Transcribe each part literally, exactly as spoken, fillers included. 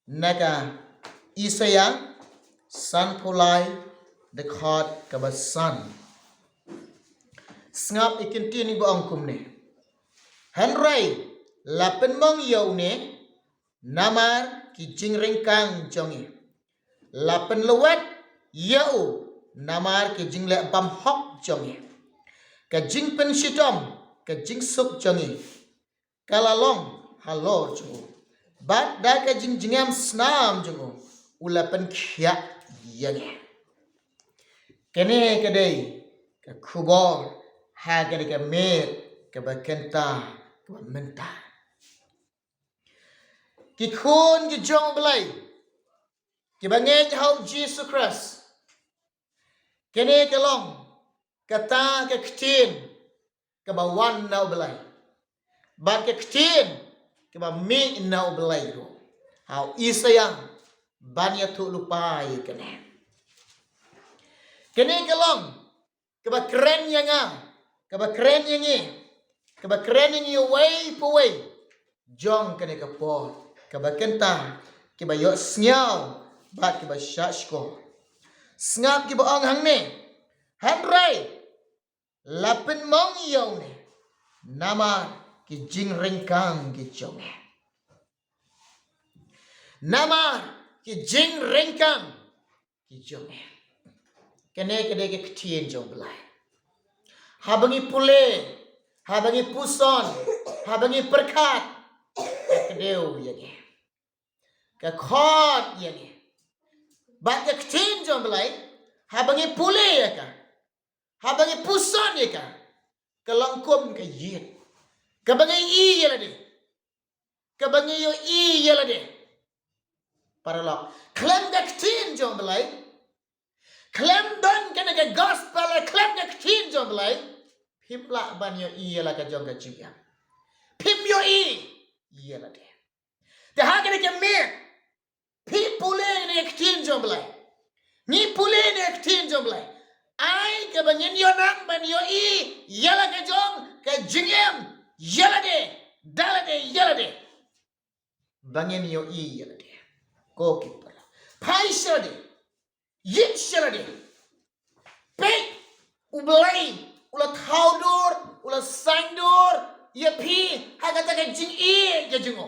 na ka Isaïah sanphew lai, dkhot kaba san. Sngap, i ktien ba ong kumne: Hynrei la pynmong ïa une namar ki jingryngkang jong ngi, la pynlwet ïa u namar ki jingleh bymhok jong ngi. Ka jingpynshitom ka jingsuk jong ngi ka la long halor jong u, bad da ka jingjngem snam jong u, u la pynkhiah ïa ngi. Kane ka dei ka khubor ha kane ka miet kaba kynta kaba mynta. Ki khun ki jong U Blei kiba ngeit ha U Jisu Khrist, kane ka long kata ka ktien kaba wan na U Blei, bad ka ktien kaba mih na U Blei ruh ha u Isaïah ban ïathuh lypa ïa kane. Kane ka long kaba kren ïa nga, kaba kren ïa ngi, kaba kren ïa ngi uwei pa uwei jong kane ka por, kaba kynta kiba ïohsngew bad kiba shahshkor. Sngap, kiba ong hangne: Hynrei la pynmong ïa une namar ki jingryngkang ki jong ngi. Namar ki jingryngkang ki jong ngi. Kane ka dei ka ktien jong U Blei. Haba ngi pule, haba ngi puson, haba ngi pyrkhat, ka kdew ïa ngi, ka khot ïa ngi. Bad ka ktien jong U Blei, haba ngi pule ïa ka, haba ngi puson ïa ka, ka long kum ka ïit kaba ngi ïohi ïa lade, kaba ngi ïohi ïa lade. Paralok, khlem ka ktien jong U Blei, khlem don kane ka gospel, khlem ka ktien jong U Blei, phim lah ban ïohi ïa la ka jong ka jingim. Phim ïohi ïa lade. Te ha kane ka miet, phi pule ïa ka ktien jong U Blei, ngi pule ïa ka ktien jong U Blei, ai kaba ngin ïoh nang ban ïohi ïa la ka jong ka jingim ïa lade, da lade, ïa lade. Ba ngin ïohi ïa lade. Ko ki paralok, phai sha lade, ïit sha lade. Peit, U Blei u la thaw dur, u la saiñ dur ïa phi ha kata ka jingïeit ka jong u.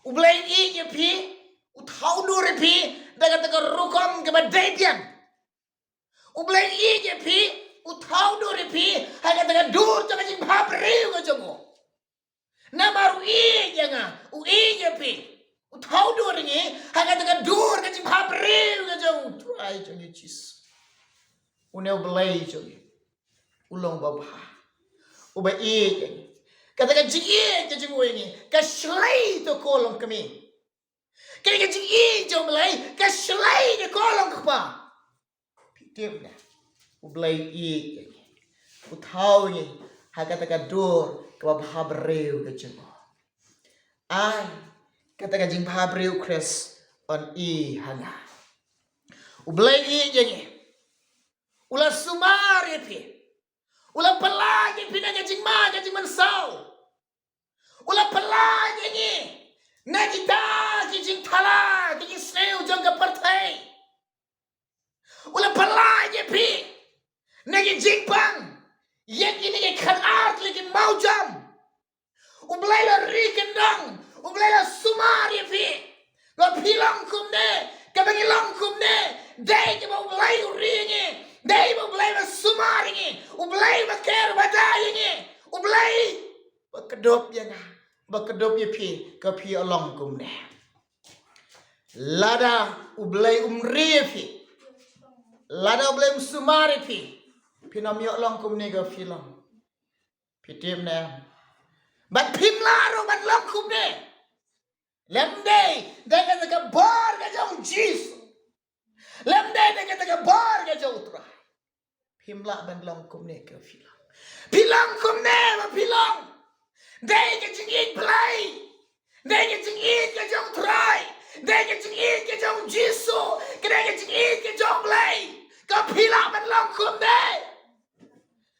U Blei u ïeit ïa phi, u thaw dur ïa phi da kata ka rukom kaba dei biang. U Blei u ïeit ïa phi, u thaw dur ïa phi ha kata ka dur jong ka jingbhabriew ka jong u. Namar u ïeit ïa nga, u ïeit ïa phi, u thaw dur ïa ngi ha kata ka dur ka jingbhabriew ka jong U Trai jong ngi Jisu. Une U Blei jong ngi u long uba bha, uba ïeit ïa ngi. Kata ka jingïeit ka jong u ïa ngi ka shlei te ko longkmie. Kane ka jingïeit jong U Blei ka shlei te ko longkpa. Phi tip ne, U Blei u ïeit ïa ngi, u thaw ïa ngi ha kata ka dur kaba bhabriew ka jong u. Ai kata ka jingbhabriew Khrist un ïeh ha nga. U Blei u ïeit ïa ngi, u la sumar ïa phi, u la pyllait ïa phi na ka jingma ka jingmynsaw. U la pyllait ïa ngi na kita ki jingthala, ki jingsniew jong ka pyrthei. U la pyllait ïa phi na ki jingpang ïa kine ki khadar, ïa ki mawjam. U Blei la ri kyndong, U Blei la sumar ïa phi. Ba phi long kumne, kaba ngi long kumne, dei kaba U Blei u ri ïa ngi, dei ba U Blei ba sumar ïa ngi, U Blei ba ker ba da ïa ngi, U Blei ba kdup ïa nga, ba kdup ïa phi, ka phi long kumne. Lada U Blei um ri ïa phi, lada U Blei um sumar ïa phi, phin ym ïoh long kumne ka phi long. Phi tip ne? Bad phim lah ruh ban long kumne lym dei da kata ka bor ka jong U Jisu, lym dei da kata ka bor ka jong U Trai. Phim lah ban long kumne ka phi long. Phi long kumne ba phi long dei ka jingïeit Blei, dei ka jingïeit ka jong U Trai, dei ka jingïeit ka jong U Jisu, ka dei ka jingïeit ka jong U Blei. Ka phi lah ban long kumne,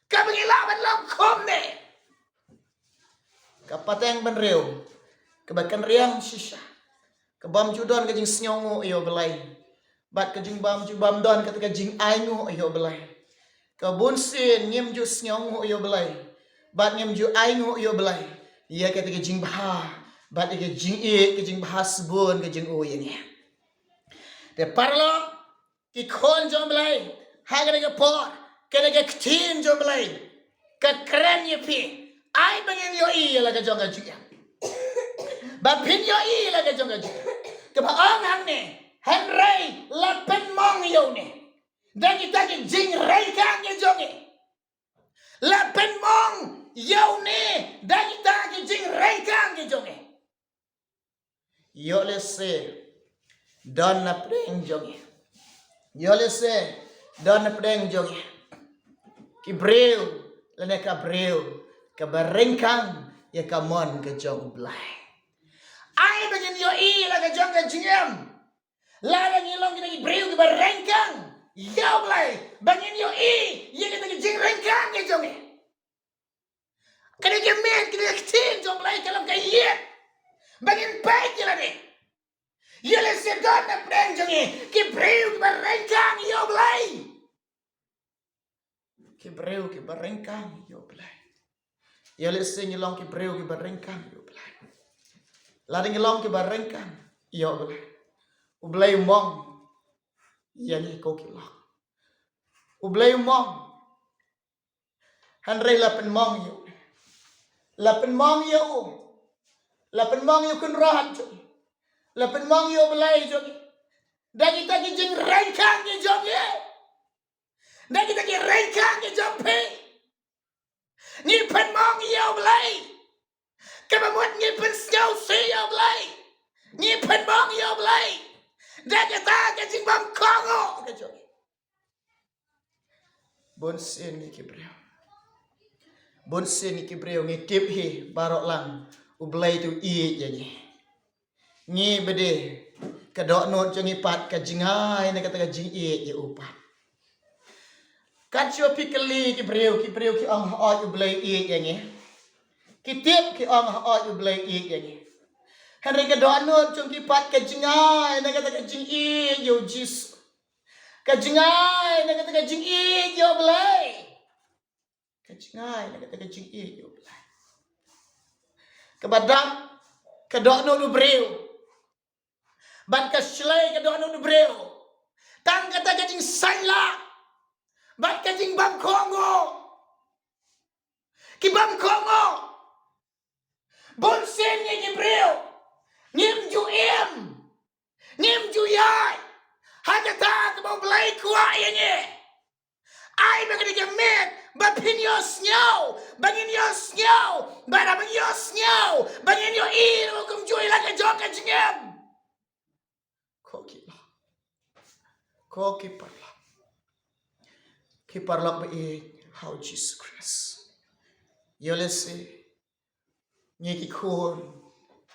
kaba ngi lah ban long kumne. Ka pateng bynriew kaba kynriang shisha, Ka bym ju don ka jingsngewnguh ïa u Blei. Bad ka jingbym ju bym don kata ka jingainguh ïa u Blei. Ka bun sien ngim ju sngewnguh ïa u Blei. Bad ngim ju ainguh ïa u Blei. Ïa kata ka jingbha. Bad ïa ka jingïeit, ka jingbha sbun ka jong u ïa ngi. Te paralok, ki khun jong u Blei, ha kane ka por, kane ka ktien jong u Blei ka kren ïa phi. Ai ba ngin ïohi ïa la ka jong ka jingim. Ba phin ïohi ïa la ka jong ka jingim. Kaba ong hangne, hynrei la pynmong ïa une da kita ki jingreikang ki jong ngi. La pynmong ïa une da kita ki jingreikang ki jong ngi. Ïoh lehse don na pdeng jong ngi. Ïoh lehse don na pdeng jong ngi. Ki briew, lane ka briew kaba reikang ïa ka mon ka jong u Blei. Ai ba ngin ïohi ïa la ka jong ka jingim. Lada ngi long kita ki briew kiba reikang ïa u Blei, ba ngin ïohi ïa kita ki jingreikang ki jong ngi. Kane ka miet, kane ka ktien jong u Blei ka long ka ïit ba ngin peit ïa lade. Ïoh lehse don na pdeng jong ngi ki briew kiba reikang ïa u Blei. Ki briew kiba reikang ïa u Blei. Ïoh lehse ngi long ki briew kiba reikang ïa u Blei. Lada ngi long kiba reikang ïa u Blei, u Blei u mong ïa ngi ko ki lok. U Blei u mong. Hynrei la pynmong ïa u. La pynmong ïa u. La pynmong ïa u Kynrad jong ngi. La pynmong ïa u Blei jong ngi da kita ki jingreikang ki jong ngi. Da kita ki reikang ki jong phi. Ngi pynmong ïa u Blei. Kaba mut ngi pynsngewsih ïa u Blei. Ngi pynmong ïa u Blei da kita ki jingbymkohnguh ki jong ngi. Bun sien ngi ki briew. Bun sien ngi ki briew ngi tip hi baroh lang u Blei u ïeit ïa ngi. Ngi bad ka dohnud jong ngi pat ka jngai na kata ka jingïeit ïa u pat. Kat shuwa phi kylli ki briew, ki briew ki ong hooid u Blei u ïeit ïa ngi. Ki tip ki ong hooid u Blei u ïeit ïa ngi. Hynrei ka dohnud jong ki pat ka jngai na kata ka jingïeit ïa u Jisu. Ka jngai na kata ka jingïeit ïa u Blei. Ka jngai na kata ka jingïeit ïa u Blei. Kaba dap ka dohnud u briew. Bad ka shlei ka dohnud u briew. Tang kata ka jingsainlah bad ka jingbymkohnguh. Ki bymkohnguh. Bun sien ngi ki briew ngim ju im, ngim ju ïaid ha kata kaba u Blei u kwah ïa ngi. Ai ba kane ka miet ba phin ïohsngew, ba ngin ïohsngew, ba da ba ngin ïohsngew ba ngin ïohi ruh kumjuh ïa la ka jong ka jingim. Ko ki lok, ko ki paralok, ki paralok ba ïeit ha u Jisu Khrist. Ïoh lehse ngi ki khun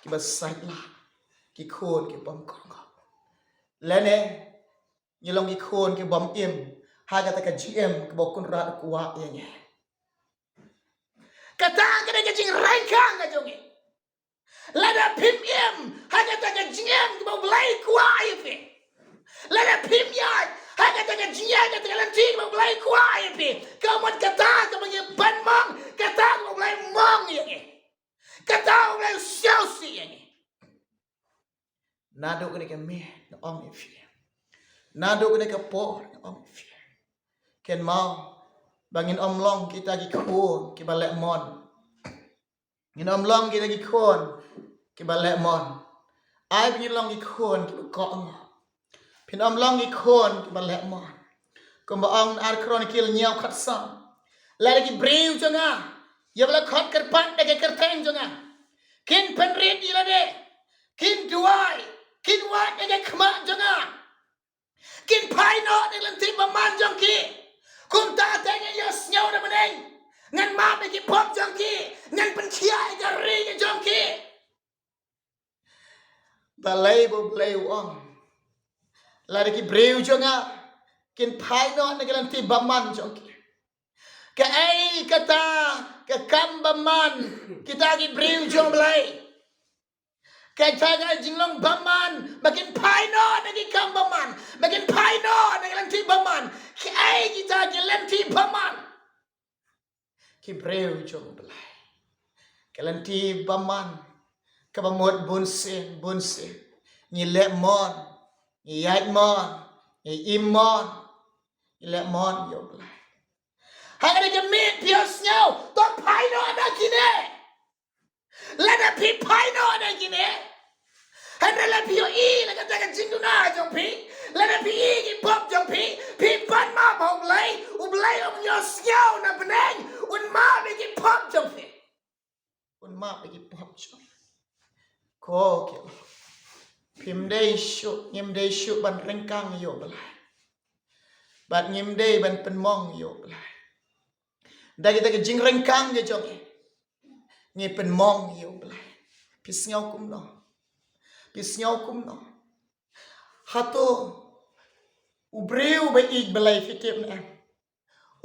kiba saitlah, ki khun ki bymkohnguh. Lane ngi long ki khun ki bym im ha kata ka jingim kaba u Kynrad u kwah ïa ngi. Kata ka dei ka jingreikang ka jong ngi. Lada phim im ha kata ka jingim kaba u Blei u kwah ïa phi, lada phim ïaid ha kata ka jingïaid, kata ka lynti kaba u Blei u kwah ïa phi, ka mut kata kaba ngi pynmong, kata kaba u Blei u mong ïa ngi, kata u Blei u sngewsih ïa ngi. Naduh kane ka miet nga ong ïa phi, naduh kane ka por nga ong ïa phi, kynmaw ba ngin ym long kita ki khun kiba leh mon. Ngin ym long kita ki khun kiba leh mon. Ai ba ngin long ki khun kiba kohnguh. Phin ym long ki khun kiba leh mon. Kumba ong Ar Chronicle hynñiew khatsan, lada ki briew jong nga, ïa ba la khot kyrpad da ka kyrteng jong nga, kin pynrit ïa lade, kin duwai, kin wad ïa ka khmat jong nga, kin phai noh na ka lynti bymman jong ki, kumta te ngan ïohsngew na bneng, ngan map ïa ki pop jong ki, ngan pynkhiah ïa ka ri ka jong ki. Balei ba u Blei u ong, lada ki briew jong nga kin phai noh na ka lynti bymman jong ki? Kaei kata ka kam bymman kita ki briew jong u Blei? Kata ka jinglong bymman briew jong U Blei. Ka lynti bymman kaba mut bunsien bunsien ngi leh mon, ngi ïaid mon, ngi im mon, ngi leh mon ïa U Blei. Hynrei ka miet phi ïohsngew, to phai noh na kine. Lada phi phai noh na kine, hynrei lada phi ïohi la kata ka jingduna jong phi, lada phi ïohi ki pop jong phi, phi pan map ha U Blei, U Blei um ïohsngew na bneng, un map ïa ki pop jong phi. Un map ïa ki pop jong phi. Ko ki lok, phim dei shuh, ngim dei shuh ban ryngkang ïa U Blei. Bad ngim dei ban pynmong ïa U Blei. Da kita ki jingryngkang ki jong ngi, ngi pynmong ïa U Blei. Phi sngew kumno? Phi sngew kumno? Hato u briew ba ïeit Blei phi tip ne em?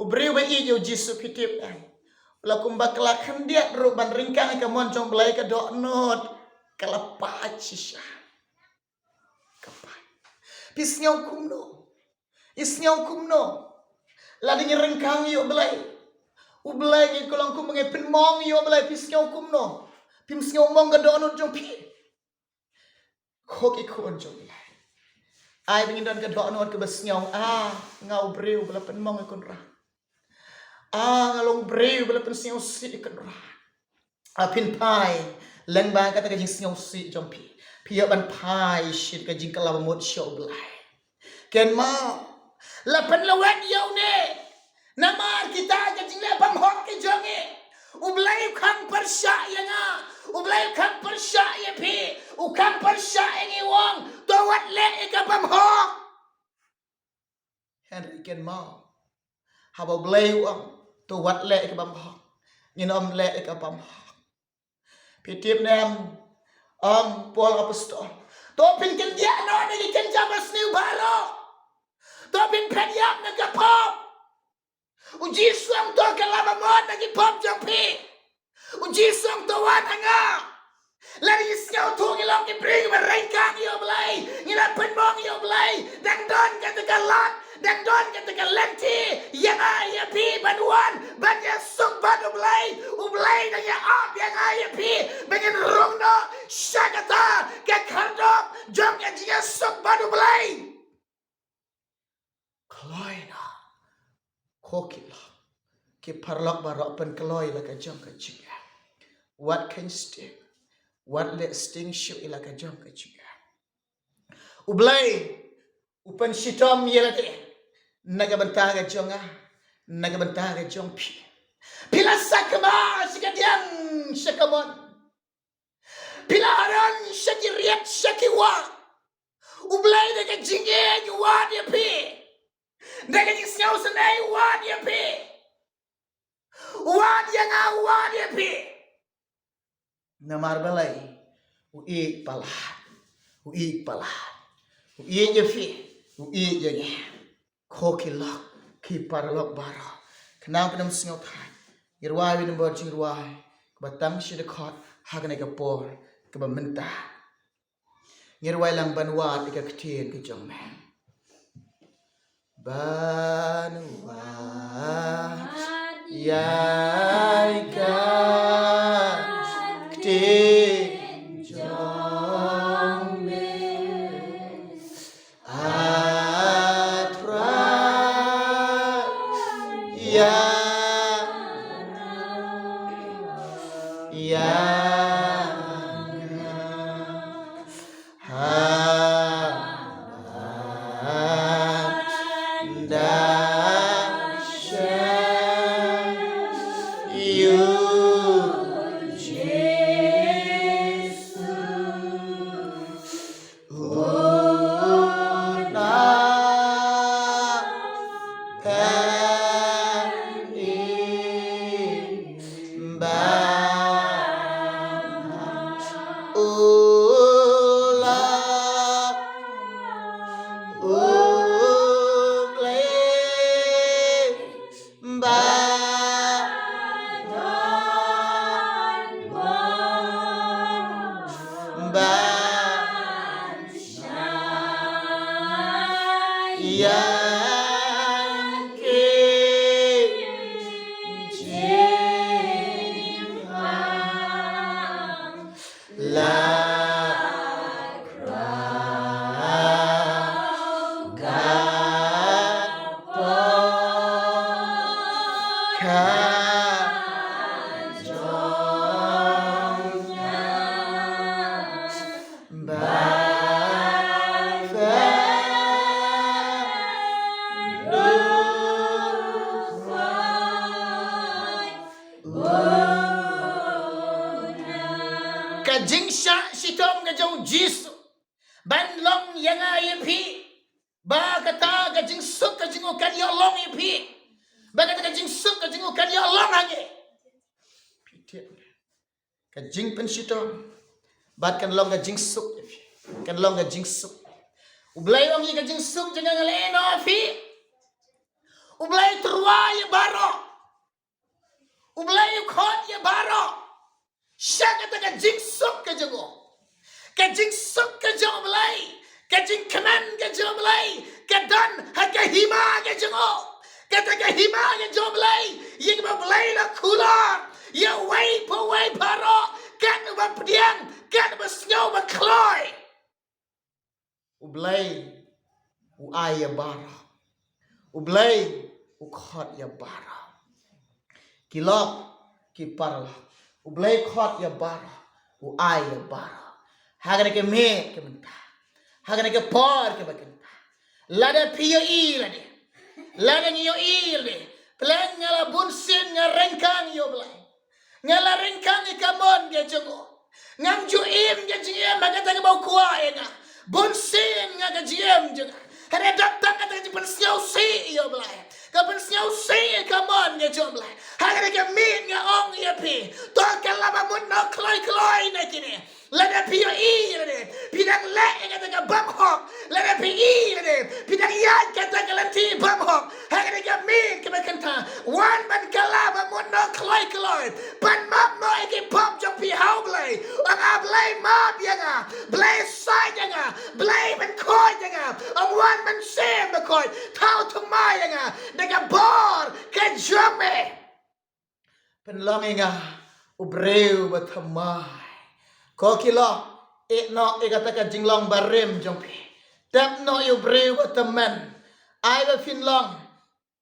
U briew ba ïeit ïa U Jisu phi tip ne em? La kumba ka la khyndiat ruh ban ryngkang ïa ka mon jong U Blei, ka dohnud ka la pait shisha. Ka pait. Phi sngew kumno? Phi sngew kumno? Lada ngi ryngkang ïa U Blei, U Blei, ngi kyllon kumba ngi pynmong ïa U Blei, phi sngew kumno? Phim sngew mong ka dohnud jong phi? Ko ki khun jong U Blei, ai ba ngin don ka dohnud kaba sngew, ah, nga u briew ba la pynmong ïa U Kynrad. Ah, nga long u briew ba la pynsngewsih ïa U Kynrad. Ah, phin phai lyngba kata ka jingsngewsih jong phi, phi ïoh ban phai sha ka jingkylla ba mut sha U Blei. Kynmaw, la pynlwet ïa une. Namar kita ka jingleh bymhok ki jong ngi, U Blei u khang pyrshah ïa nga, U Blei u khang pyrshah ïa phi, u khang pyrshah ïa ngi, u ong, to wat leh ïa ka bymhok. Hynrei kynmaw, haba U Blei u ong to wat leh ïa ka bymhok, ngin ym leh ïa ka bymhok. Phi tip ne em, ong Paul Apostol, to phin kyndiah noh na ki kynja basniew baroh. To phin phet ïap na ka pop. U Jisu u ong to kylla ba mut na ki pop jong phi. U Jisu u ong to wan ha nga. Lada ngi sngewthuh ngi long ki briew ba ryngkang ïa U Blei, ngi la pynmong ïa U Blei, dang don kata ka lad, dang don kata ka lynti ïa nga ïa phi ban wan ban ïasuk bad U Blei. U Blei dang ïa ap ïa nga ïa phi ba ngin rung noh sha kata ka khyrdop jong ka jingïasuk bad U Blei. Kloi noh, ko ki lok, ki paralok baroh, pynkloi la ka jong ka jingeh. Wat kheiñ sting, wat leh sting shuh ïa la ka jong ka jingeh. U Blei u pynshitom ïa lade na ka bynta ka jong nga, na ka bynta ka jong phi. Phi la sakma sha ka diang sha ka mon. Phi la haron sha ki riat sha ki wah. U Blei da ka jingïeit u wad ïa phi. Da ka jingsngewsynei u wad ïa phi. U wad ïa nga, u wad ïa phi. Namar balei? U ïeit palat. U ïeit palat. U ïeit ïa phi. U ïeit ïa ngi. Ko ki lok, ki paralok baroh, khnang phin ym sngewthuh, ngi rwai ïa u nombor jingrwai kaba tang shi dkhot ha kane ka por kaba mynta. Ngi rwai lang ban wad ïa ka ktien ka jong me. Ban wad ïa ka ktien jong me. A Trai, ïa, ïa nga ha ban da shem ïa u Jisu. Ba don bor, ban shai ïa ki jingeh. shitom ka jong u Jisu ban long ïa nga ïa phi, ba kata ka jingsuk ka jong u kan ïoh long ïa phi, ba kata ka jingsuk ka jong u kan ïoh long ha ngi. Phi tip, ka jingpynshitom bad kan long ka jingsuk ïa phi, kan long ka jingsuk. U Blei u ong ïa ka jingsuk jong nga nga leh noh phi. U Blei u tyrwa ïa baroh. U Blei u khot ïa baroh sha kata ka jingsuk ka jong u. Ka jingsuk ka jong u Blei, ka jingkmen ka jong u Blei ka don ha ka hima ka jong u. Kata ka hima ka jong u Blei, ïa kaba u Blei u la kular ïa uwei pa uwei baroh, katba pdiang, katba sngew ba kloi. U Blei u ai ïa baroh. U Blei u khot ïa baroh. Ki lok, ki paralok, u Blei u khot ïa baroh, u ai ïa baroh. Ha kane ka miet ka mynta, ha kane ka por kaba kynta, lada phi ïohi lade, lada ngi ïohi lade, pleng nga la bun sien nga ryngkang ïa u Blei. Nga la ryngkang ïa ka mon ka jong u. Ngam ju im ka jingim ha kata kaba u kwah ïa nga. Bun sien nga ka jingim jong nga, hynrei dap tang kata ka jingpynsngewsih ïa u Blei, ka pynsngewsih ïa ka mon ka jong u Blei. Ha kane ka miet nga ong ïa phi, to kylla ba mut noh kloi kloi na kine. Lada phi ïohi lade phi dang leh ïa kata ka bymhok, lada phi ïohi lade phi dang ïaid kata ka lynti bymhok, ha kane ka miet kaba kynta, wan ban kylla ba mut noh kloi kloi. Pan map noh ïa ki pop jong phi ha u Blei. Ong, A Blei, map ïa nga. Blei, said ïa nga. Blei, pynkhuid ïa nga. Ong, wan ban shim bakhuid. Thaw thymmai ïa nga da ka bor ka jong me. Pynlong ïa nga u briew ba thymmai. Ko ki lok, ïeh noh ïa kata ka jinglong barim jong phi. Tep noh ïa u briew ba tymmen. Ai ba phin long,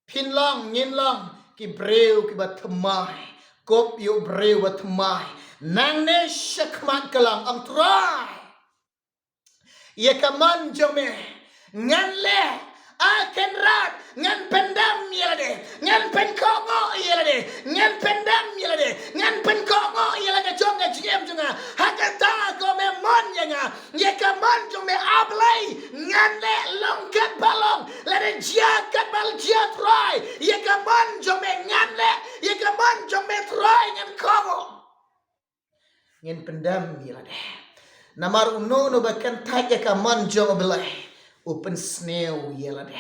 phin long, ngin long ki briew kiba thymmai. Kup ïa u briew ba thymmai. Nangne sha khmat ka long, ong Trai, ïa ka mon jong me ngan leh. A Kynrad, ngan pyndem ïa lade, ngan pynkohnguh ïa lade, ngan pyndem ïa lade, ngan pynkohnguh ïa la ka jong ka jingim jong nga. Ha kata ko me mon ïa nga, ïa ka mon jong me A Blei ngan leh, long katba long, lada jia katba jia Trai, ïa ka mon jong me ngan leh, ïa ka mon jong me Trai ngan kohnguh. Ngin pyndem ïa lade. Namar uno uno ba kyntait ïa ka mon jong u Blei u pynsniew ïa lade.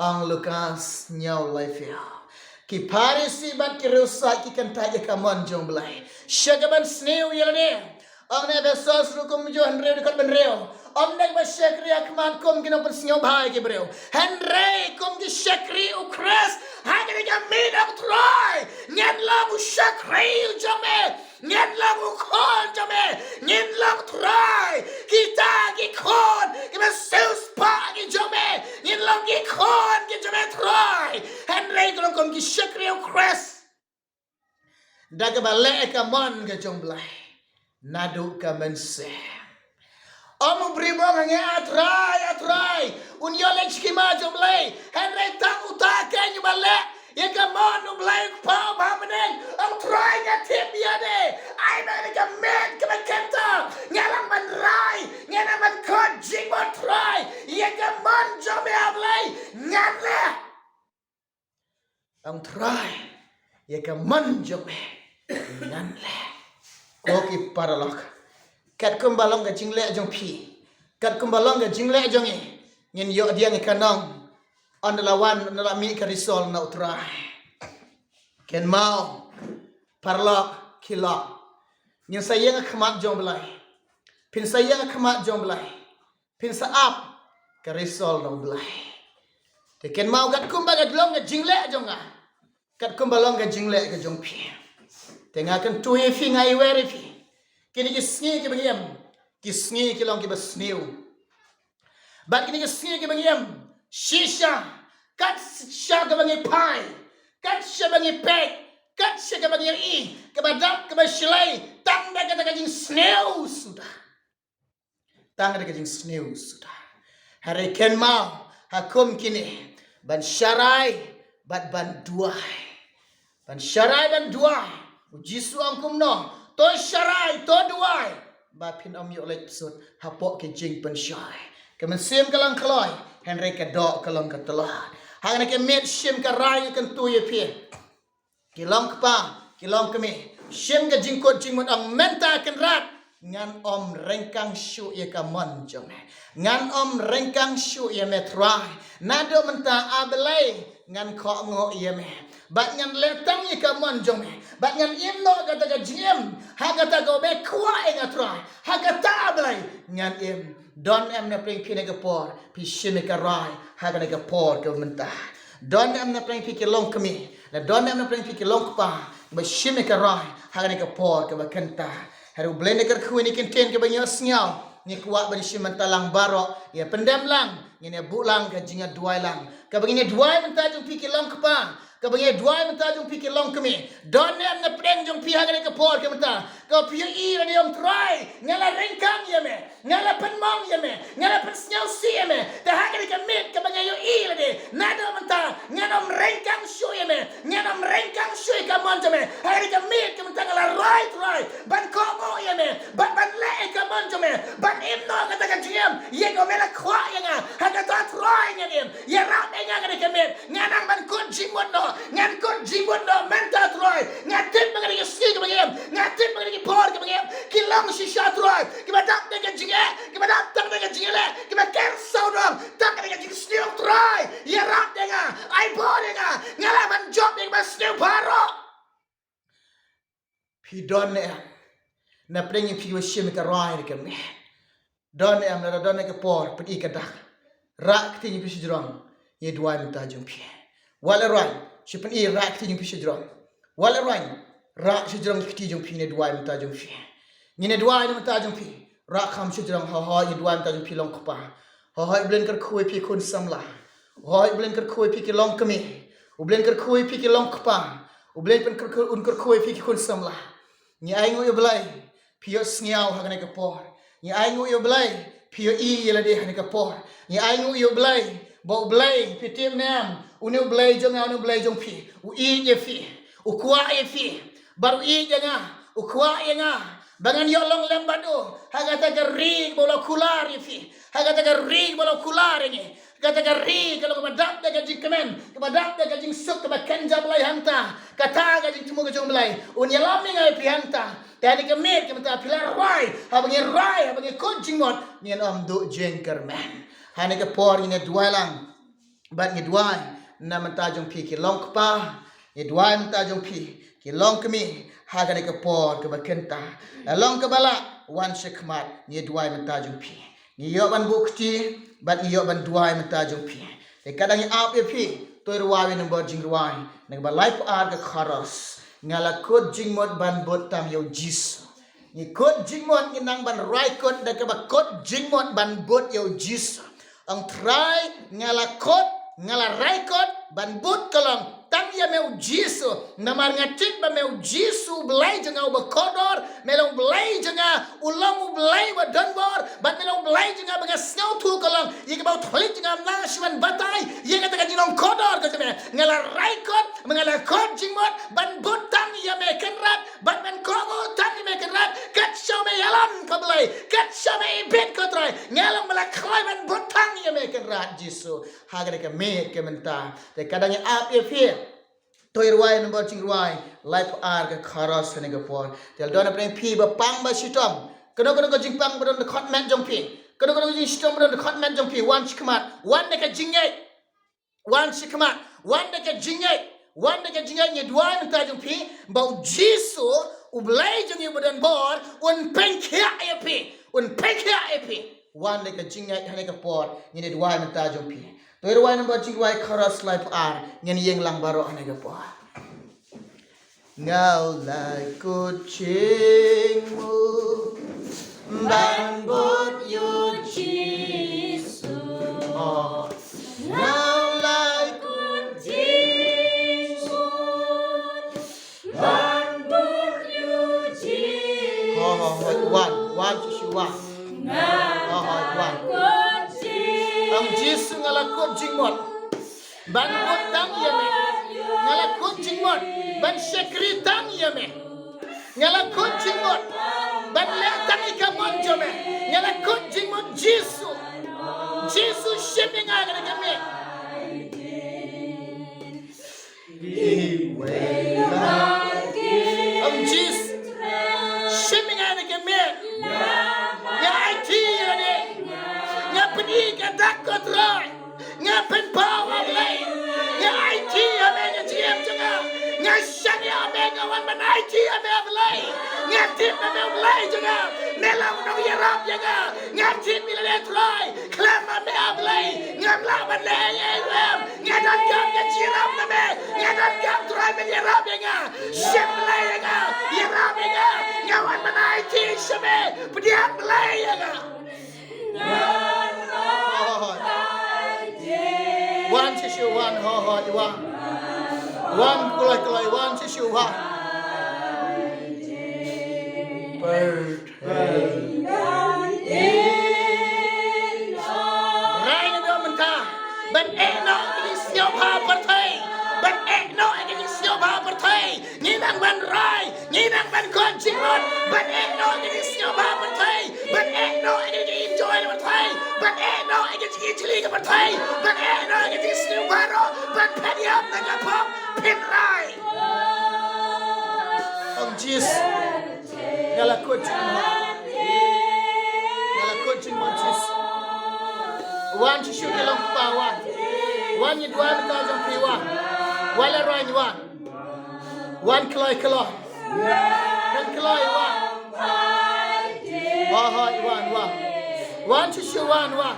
Ong Lukas hynñiew laiphew. Ki Pharisi bad ki riewsaid ki kyntait ïa ka mon jong u Blei sha ka ban sniew ïa lade. Ong na Ephesos ruh kumjuh, hynriew dkhot ba hynriew. Ym dei ba shakri ha khmat kum ki nongpynsngewbha ïa ki briew, hynrei kum ki shakri u Khrist. Ha kane ka miet ong Trai, ngan long u shakri u jong me. Ngan long u khun jong me. Ngin long Trai kita ki khun kiba siewspah ki jong me. Ngin long ki khun ki jong me Trai. Hynrei ka long kum ki shakri u Khrist da kaba leh ka mon ka jong u Blei naduh ka mynsiem. Ym u briew ba ong ha ngi, A Trai, A Trai, un ïoh leit sha ka hima jong u Blei, hynrei tang uta keiñ uba leh ïa ka mon u Blei u Kpa uba ha bneng. Ong Trai, nga tip ïa lade. Ai ba ha kane ka miet kaba kynta nga nang ban rai, nga nang ban khot jingmut Trai. Ïa ka mon jong me A Blei ngan leh. Ong Trai, ïa ka mon jong me ngan leh. Ko ki paralok, katkum ba long ka jingleh jong phi, katkum ba long ka jingleh jong ngi, ngin ïoh pdiang ïa ka nong, ynda la wan, ynda la mih ka risol na u Trai. Kynmaw, paralok, ki lok, ngin sa ïeng ha khmat jong u Blei. Phin sa ïeng ha khmat jong u Blei. Phin sa ap ka risol na u Blei. Te kynmaw, katkum ba ka long ka jingleh jong nga, katkum ba long ka jingleh ka jong phi, te nga kyntu ïa phi, nga iwer ïa phi. Kine ki sngi kiba ngi im, ki sngi ki long kiba sniew. Bad kine ki sngi kiba ngi im, shisha, kat shisha kaba ngi phai, kat shisha ba ngi peit, kat shisha kaba ngi ïohi, kaba dap kaba shlei, tang da kata ka jingsniew suda. Tang da ka jingsniew suda. Hynrei kynmaw, ha kum kine, ban sharai bad ban duwai. Ban sharai ban duwai. U Jisu ong kumno? To sharai, to duwai. ba phin ym ïoh leit bsut hapoh ki jingpynshoi. Ka mynsiem ka long kloi, hynrei ka doh ka long ka tlot. Ha kane ka miet shim ka rai nga kyntu ïa phi, ki long kpa, ki long kmie, shim ka jingkut jingmut, ong mynta Kynrad, ngan ym ryngkang shuh ïa ka mon jong me. Ngan ym ryngkang shuh ïa me Trai. Naduh mynta A Blei, ngan kohnguh ïa me. Bad ngan leh tang ïa ka mon jong me. Bad ngan im noh kata ka jingim ha kata kaba me kwah ïa nga Trai. Ha kata A Blei ngan im. Don em na pdeng phi ha kane ka por phi shim ïa ka rai ha kane ka por kaba mynta? Don em na pdeng phi ki long kmie? La don em na pdeng phi ki long kpa ba shim ïa ka rai ha kane ka por kaba kynta? Hynrei U Blei un kyrkhu ïa kine ki ktien kaba ngi ïohsngew. Ngi kwah ban shim bynta lang baroh, ïa pyndem lang, ngin ïa buh lang ka jingïaduwai lang. Kaba ngin ïaduwai mynta jong phi ki long kpa, kaba ngin ïaduwai mynta jong phi ki long kmie, don em na pdeng jong phi ha kane ka por ka mynta kaba phi ïohi lade, ong Trai, nga la ryngkang ïa me, nga la pynmong ïa me, nga la pynsngewsih ïa me. Te ha kane ka miet kaba nga ïohi lade, naduh mynta ngan ym ryngkang shuh ïa me. Ngan ym ryngkang shuh ïa ka mon jong me. Ha kane ka miet ka mynta nga la rai Trai ban kohnguh ïa me, ban, ban leh ïa ka mon jong me, ban im noh kata ka jingim ïa kaba me la kwah ïa nga. Ha kata Trai ngan im. Ïarap ïa nga kane ka miet. Nga nang ban kut jingmut noh. Ngan kut jingmut noh mynta Trai. Nga tip ba kane ka sngi kaba nga im, nga tip ba kane ka por kaba nga im, ki long shisha Trai, kiba dap da ka jingeh, kiba dap tang da ka jingeh, kiba ker sawdong tang da ka jingsniew Trai. Ïarap ïa nga, ai bor ïa nga. Nga lah ban jop ïa kaba sniew baroh. Phi don em na pdeng phi ba shim ka rai ka miet? Don em, lada don ha ka por, pyni ka dak. Rah kti jong phi shajrong, ïa duwai mynta jong phi. Wat la rah, shu pyni, rah kti jong phi shajrong. Wat la rah, rah shajrong kti jong phi, ïa duwai mynta jong phi. Ngin ïa duwai mynta jong phi. Rah kham shajrong, hooid, ïa duwai mynta jong phi long kpa. Hooid, U Blei un kyrkhu ïa phi khun samla. Hooid, U Blei un kyrkhu ïa phi ki long kmie. U Blei un kyrkhu ïa phi ki long kpa. U Blei un kyrkhu, un kyrkhu ïa phi ki khun samla. Ngi ainguh ïa U Blei phi ïohsngew ha kane ka por. Ngi ainguh ïa U Blei phi ïohi ïa lade ha kane ka por. Ngi ainguh ïa U Blei ba U Blei, phi tip ne em, une U Blei jong nga, une U Blei jong phi, u ïeit ïa phi, u kwah ïa phi. Bad u ïeit ïa nga, u kwah ïa nga ba ngan ïoh long lem bad u ha kata ka ri ba u la kular ïa phi, ha kata ka ri ba u la kular ïa ngi. Kata ka ri ka long kaba dap da ka jingkmen, kaba dap da ka jingsuk, kaba kynja blei hangta. Kata ka jingthmu ka jong U Blei un ïalam ïa nga ïa phi hangta. Te ha kane ka miet ka mynta phi la rai, haba ngi rai, haba ngi kut jingmut, ngin ym duh jingkyrmen. Ha kane ka por ngin ïa duwai lang. Bad ngi duwai na bynta jong phi ki long kpa, ngi duwai na bynta jong phi ki long kmie, ha kane ka por kaba kynta. La long kaba lah, wan sha khmat, ngi duwai na bynta jong phi. Ngi ïoh ban buh kti bad ngi ïoh ban duwai na bynta jong phi. Te ka dang ïa ap ïa phi, to ïa rwai ïa u nombor jingrwai na kaba laiphew ar ka chorus. Nga la kut jingmut ban bud tang ïa u Jisu. Ngi kut jingmut, ngi nang ban rai kut da kaba kut jingmut ban bud ïa u Jisu. Ong Trai, nga la kut, nga la rai kut ban bud ka long tang ïa me u Jisu. Namar nga tip ba me u Jisu u Blei jong nga uba kordor, me long u Blei jong nga, u long u Blei uba don bor, bad me long u Blei jong nga ba nga sngewthuh ka long ïa kaba u thylliej jong nga ym nang shuh ban batai ïa kata ka jinglong kordor ka jong me. Nga la rai kut, nga la kut jingmut ban bud tang ïa me Kynrad, bad ban kohnguh tang ïa me Kynrad. Kat shaba me ïalam ko Blei, kat shaba me ibit ko Trai, nga long ba la khlaiñ ban bud tang ïa me Kynrad Jisu. Ha kane ka miet ka mynta, te ka dang ïa ap ïa phi. To ïa rwai nombor jingrwai laiphew ar ka chorus ha kane ka por. Te lada don na pdeng phi ba pang ba shitom, kano kano ka jingpang ba don dkhot met jong phi, kano kano ka jingshitom ba don dkhot met jong phi, wan sha khmat, wan da ka jingngeit. Wan sha khmat, wan da ka jingngeit, wan da ka jingngeit. Ngi duwai na bynta jong phi ba u Jisu, u Blei jong ngi uba don bor, un pynkhiah ïa phi, un pynkhiah ïa phi. Wan da ka jingngeit ha kane ka por, ngin ïa duwai na bynta jong phi. To ïa rwai nombor jingrwai chorus laiphew ar, ngin ïeng lang baroh ha kane ka por. Nga la kut jingmut ban bud ïa u Jisu. Oh. Nga la kut jingmut ban bud ïa u Jisu. Oh, oh, oh, wan, wan, Jisu, wan. Nga la kut jingmut. Oh, oh, wan. Ong Jisu, nga la kut jingmut ban bud tang ïa me. Nga la kut jingmut ban shakri tang ïa me. Nga la kut jingmut Ban leh tang ïa ka mon jong me. Nga la kut jingmut Jisu. Jisu, shim ïa nga kane ka miet. Ong Jisu, shim ïa nga kane ka miet. Nga aiti ïa lade. Nga pyni ka dak, ko Trai. Nga pynpaw, A Blei. Nga aiti ïa me ka jingim jong nga. Nga shaniah ïa me, nga wan ban aiti ïa me, A Blei. Nga tip ba me U Blei jong nga. Me la u nongïarap ïa nga. Nga tip ïa lade, Trai. Khlem ma me, A Blei, ngam lah ban leh ei ei ruh em. Nga donkam ka jingïarap na me. Nga donkam, Trai, ban ïarap ïa nga. Shim Blei ïa nga. Ïarap ïa nga. Nga wan ban aiti sha me. Pdiang Blei ïa nga. Wan shisha, wan, ho ho, wan. Wan kloi kloi, wan shisha, wan. Rai naduh mynta ban eh noh ïa ki jingsngewbha pyrthei, ban eh noh ïa ki jingsngewbha pyrthei. Ngi nang ban rai, ngi nang ban kut jingmut ban eh noh ïa ki jingsngewbha pyrthei, ban eh noh ïa ki jingïeit pyrthei, ban eh noh ïa ki jingïeit pyrthei, ban eh noh ïa ki jingsngewbha baroh, ban phet ïap na ka pop, pynrai. Ong Jisu. Nga la kut jingmut. Nga la kut jingmut, Jisu. Wan shisha ki longkpa, wan. Wan, ngi duwai mynta jong phi, wan. Wan la rwai, wan. Wan kloi kloi. Wan kloi, wan. Ho ho, wan, wan. Wan shisha, wan, wan.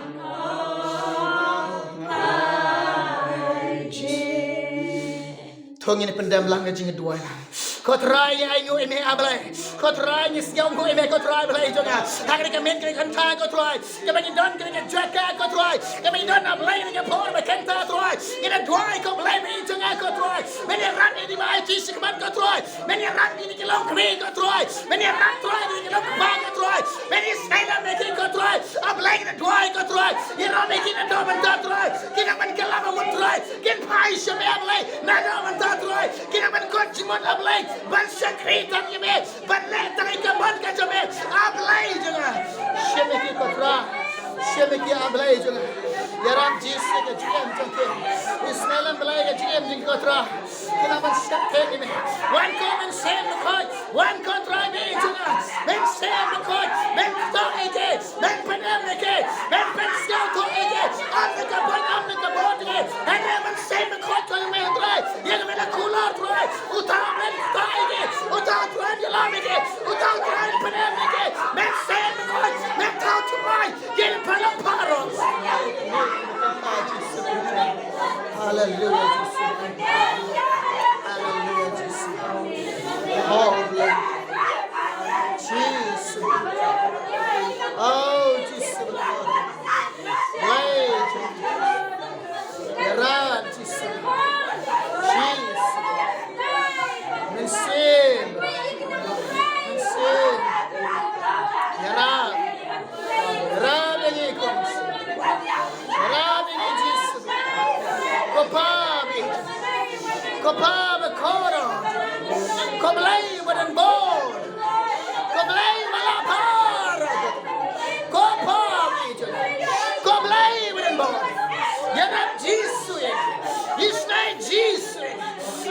To ngin pyndem lang ka jingduwai lang. Ko Trai, ngi ainguh ïa me, A Blei. Ko Trai, ngi sngewnguh ïa me, ko Trai Blei jong nga. Ha kane ka miet, kane ka kynta, ko Trai, kaba ngi don, kane ka jaka, ko Trai, kaba ngi don, A Blei, kane ka por ba kynta, Trai, ngi da duwai, ko Blei ba ïeit jong nga, ko Trai, men ïarap ïa ki ba aiti shakhmat, ko Trai, men ïarap ïa ki longkmie, ko Trai, men ïarap, Trai, ïa ki longkpa, ko Trai, men ïasngewlem ïa ki, ko Trai. A Blei, ngi da duwai, ko Trai, ïarap ïa ki naduh mynta, Trai, ki nang ban kylla mut, Trai. Kin phai sha me, A Blei, naduh mynta, Trai. Kin nang ban kut jingmut, A Blei, ban shakri tang ïa me, ban leh tang ïa ka mon ka jong me, A Blei jong nga. Shim ïa ki, ko Trai. Shim ïa ki, A Blei jong nga. Ïarap, Jisu, ka jingim jong ki. Ismail, A Blei, ka jingim jong ki, ko Trai. Kin nang ban shakri ïa me. Wan ko Mynsiem Bakhuid. Wan ko Trai, me jong nga. Mynsiem Bakhuid. Men kynthih ïa ki. Men pyndem ïa ki, men pynsngewthuh ïa ki. Ym da ka bor, ym da ka bor ïa ki. Hynrei Mynsiem Bakhuid jong me, Trai, ïa me la kular, Trai. Uta u kynthih ïa ki, uta u Trai u ïalam ïa ki, uta u Trai u pyndem ïa ki. Mynsiem Bakhuid, men thaw thymmai ïa ki paralok baroh. Haleluya, Jisu. Haleluya, Jisu. Oh, Blei. Jisu. Oh, Jisu. Blei. Ïarap, Jisu. Jisu. Mynsiem. Mynsiem. Ïarap. Ïarap ïa ngi, ko Mynsiem. Ïarap ïa ngi, Jisu. Ko Pa ba ïeit. Ko Pa bakordor. Ko Blei ba don bor. Ko Blei ba la par. Ko Pa ba ïeit. Ko Blei ba don bor. Ïarap, Jisu, ïa. Isynei, Jisu, ïa.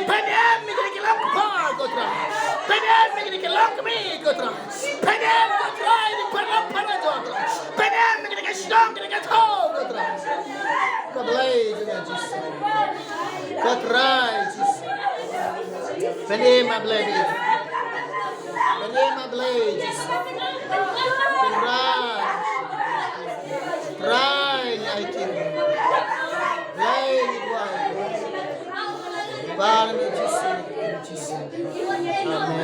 Pyndem ïa kine ki longkpa, ko Trai. Pyndem ïa kine ki longkmie, ko Trai. Pyndem, ko Trai, ïa ki para, para jong, Trai. Pyndem ïa kine ki shnong, kine ki thaw, ko Trai. Ko Blei jong nga, Jisu. Ko Trai, Jisu. Pyndem, A Blei. Pyndem, A Blei, Jisu. Ko Trai. Trai, ngi aiti. Blei, ngi duwai. Ba ngi, Jisu, Jisu. Amen.